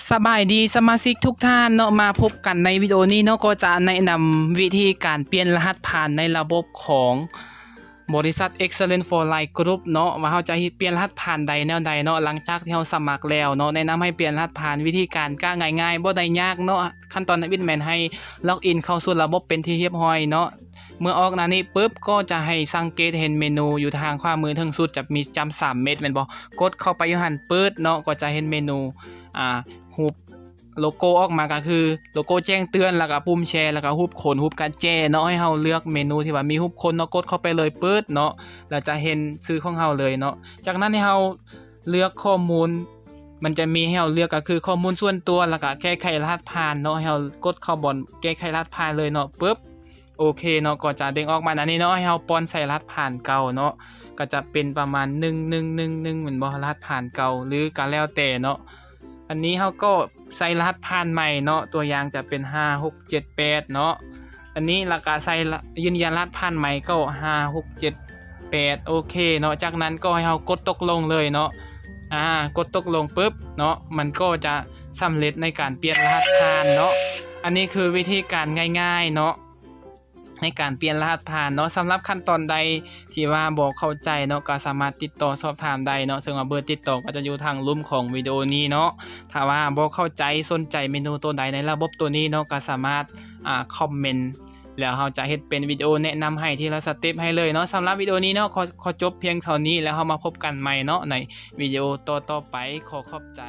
ສະບາຍດີສະມາຊິກທຸກທ່ານເນາະ, ມາພົບກັນໃນວິດີໂອນີ້ເນາະ, ກໍຈະແນະນຳວິທີການປ່ຽນລະຫັດຜ່ານໃນລະບົບຂອງບໍລິສັດ Excellent for Life Group ເນາະ, ວ່າເຮົາຈະເຮັດປ່ຽນລະຫັດຜ່ານໃດແນວໃດເນາະ. ຫຼັງຈາກທີ່ເຮົາສະໝັກແລ້ວເນາະ, ແນະນຳໃຫ້ປ່ຽນລະຫັດຜ່ານ, ວິທີການກໍງ່າຍໆ ບໍ່ໄດ້ຍາກເນາະ. ຂັ້ນຕອນທຳອິດແມ່ນໃຫ້ລັອກອິນເຂົ້າສູ່ລະບົບເປັນທີ່ຮຽບຮ້ອຍເນາະ. ເມື່ອອອກໜ້ານີ້ປຶບ ກໍຈະໃຫ້ສັງເກດເຫັນເມນູຢູ່ທາງຂວາມືເທິງສຸດ ຈະມີຈ້ຳສາມເມັດແມ່ນບໍ່? ກົດເຂົ້າໄປຢູ່ຫັ້ນປຶດເນາະ, ກໍຈະເຫັນເມນູ ອ່າ ຮູບໂລໂກ້ອອກມາ ກໍຄືໂລໂກ້ແຈ້ງເຕືອນ ແລ້ວກໍປຸ່ມແຊ ແລ້ວກໍຮູບຄົນ ຮູບກະແຈເນາະ. ໃຫ້ເຮົາເລືອກເມນູທີ່ວ່າມີຮູບຄົນເນາະ, ກົດເຂົ້າໄປເລີຍປຶດເນາະ, ແລ້ວຈະເຫັນຊື່ຂອງເຮົາເລີຍເນາະ. ຈາກນັ້ນໃຫ້ເຮົາເລືອກຂໍ້ມູນ ມັນຈະມີໃຫ້ເຮົາເລືອກ ກໍຄືຂໍ້ມູນສ່ວນຕົວ ແລ້ວກໍແກ້ໄຂລະຫັດຜ່ານເນາະ. ໃຫ້ເຮົາກົດເຂົ້າບ່ອນແກ້ໄຂລະຫັດຜ່ານເລີຍເນາະ, ປຶບ ໂອເຄເນາະ, ກໍຈະເດ້ງອອກມາແນວນີ້ເນາະ. ໃຫ້ເຮົາປ້ອນໃສ່ລະຫັດຜ່ານເກົ່າເນາະ, ກໍຈະເປັນປະມານໜຶ່ງໜຶ່ງໜຶ່ງໜຶ່ງ ແມ່ນບໍ່? ລະຫັດຜ່ານເກົ່າ ຫຼືກໍແລ້ວແຕ່ເນາະ. ອັນນີ້ເຮົາກໍໃສ່ລະຫັດຜ່ານໃໝ່ເນາະ, ຕົວຢ່າງຈະເປັນຫ້າຫົກເຈັດແປດເນາະ. ອັນນີ້ແລ້ວກໍໃສ່ລະ ຢືນຢັນລະຫັດຜ່ານໃໝ່ກໍຫ້າຫົກເຈັດແປດ ໂອເຄເນາະ. ຈາກນັ້ນກໍໃຫ້ເຮົາກົດຕົກລົງເລີຍເນາະ. ອາ ກົດຕົກລົງປຶບເນາະ, ມັນກໍຈະສຳເລັດໃນການປ່ຽນລະຫັດຜ່ານເນາະ. ອັນນີ້ຄືວິທີການງ່າຍໆເນາະ ໃນການປ່ຽນລະຫັດຜ່ານເນາະ. ສຳລັບຂັ້ນຕອນໃດທີ່ວ່າບໍ່ເຂົ້າໃຈເນາະ, ກໍສາມາດຕິດຕໍ່ສອບຖາມໄດ້ເນາະ, ເຊິ່ງວ່າເບີຕິດຕໍ່ກໍຈະຢູ່ທາງລຸ່ມຂອງວິດີໂອນີ້ເນາະ. ຖ້າວ່າບໍ່ເຂົ້າໃຈ ສົນໃຈເມນູໂຕໃດໃນລະບົບໂຕນີ້ເນາະ, ກໍສາມາດ ອາ ຄອມເມັນ ແລ້ວເຮົາຈະເຮັດເປັນວິດີໂອແນະນຳໃຫ້ທີລະສະເຕັບໃຫ້ເລີຍເນາະ. ສຳລັບວິດີໂອນີ້ເນາະ, ຂໍ ຂໍຈົບພຽງເທົ່ານີ້ ແລ້ວເຮົາມາພົບກັນໃໝ່ເນາະ ໃນວິດີໂອຕໍ່ໆໄປ. ຂໍຂອບໃຈ.